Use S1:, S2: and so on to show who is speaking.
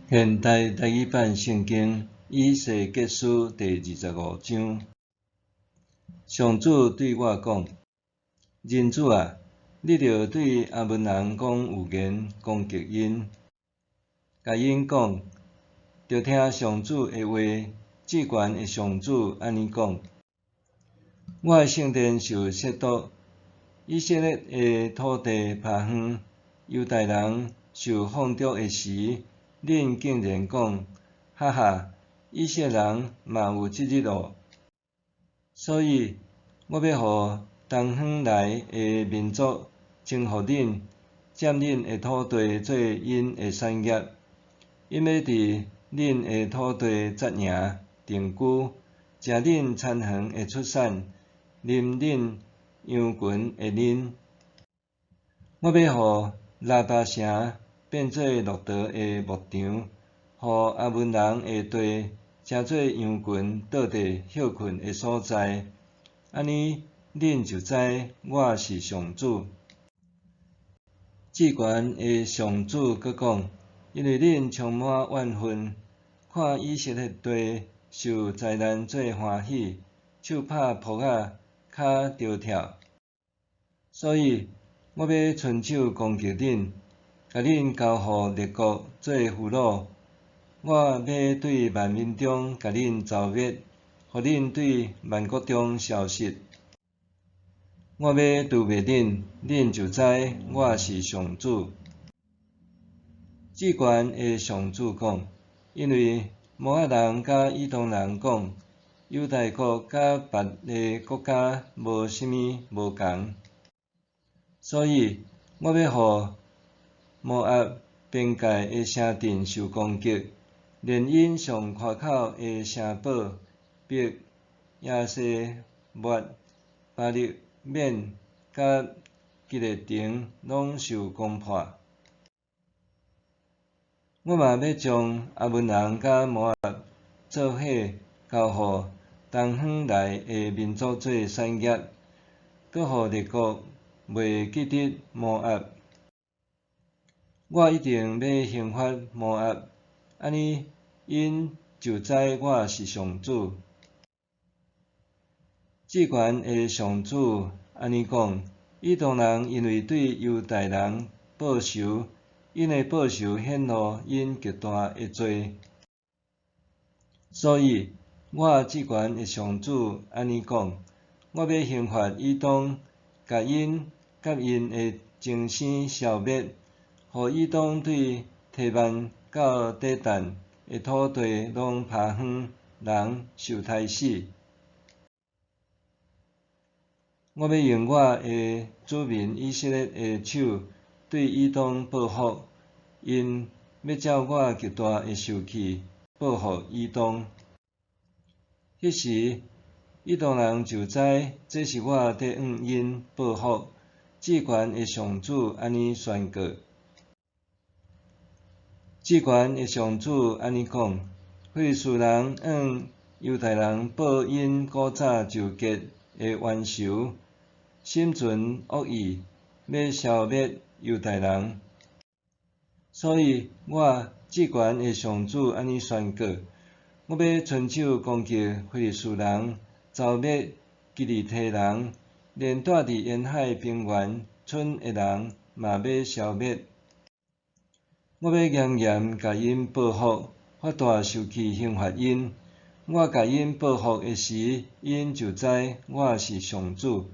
S1: 現代台語版聖經以西結書第25章。上主對我講：人子啊，你著對亞捫人講預言，攻擊𪜶，共𪜶講：著聽上主的話，至懸的上主按呢講：我的聖殿受褻瀆，以色列的土地拋荒，猶大人受放逐的時，恁竟然講：哈哈，以色列人嘛有這日喔！所以，我欲予東方來的民族征服恁，佔恁的土地做𪜶的產業，𪜶欲佇恁的土地紮營定居，食恁田園的出產，啉恁羊群的奶。我欲予拉巴城變做駱駝的牧場，予亞捫人的地成做羊群倒佇歇睏的所在。按呢，恁就知我是上主。至懸的上主閣講：因為恁充滿怨恨，看以色列地受災難做歡喜，手拍噗仔，跤著跳。所以，我欲伸手攻擊恁，共恁交予列國做俘虜。我欲對萬民中共恁誅滅，予恁對萬國中消失。我欲誅滅恁，恁就知我是上主。至懸的上主講：因為摩押人佮以東人講，猶大國佮別个國家無啥物無仝，所以我欲予摩押邊界的城鎮受攻擊，連𪜶上誇口的城堡伯耶西抹、巴力免佮基列城攏受攻破。我嘛欲將亞捫人佮摩押做伙交予東方來的民族做產業，閣予列國袂記得摩押。我一定欲刑罰摩押，按呢𪜶就知我是上主。至懸的上主按呢講：以東人因為對猶大人報仇，𪜶的報仇顯露𪜶極大的罪。所以，我至懸的上主按呢講：我欲刑罰以東，共𪜶佮𪜶的精生消滅，予以東對提曼到底但的土地攏拋荒，人受刣死。我欲用我的子民以色列的手對以東報復，𪜶欲照我極大的受氣報復以東。彼時，以東人就知這是我佇向𪜶報復，至懸的上主按呢宣告。至懸的上主按呢講：非利士人向猶大人報𪜶古早就結的冤仇，心存惡意，欲消滅猶大人。所以我至懸的上主按呢宣告：我欲伸手攻擊非利士人，誅滅基利提人，連住佇沿海平原村的人嘛欲消滅。我欲嚴嚴共𪜶報復，發大受氣刑罰𪜶。我共𪜶報復的時，𪜶就知我是上主。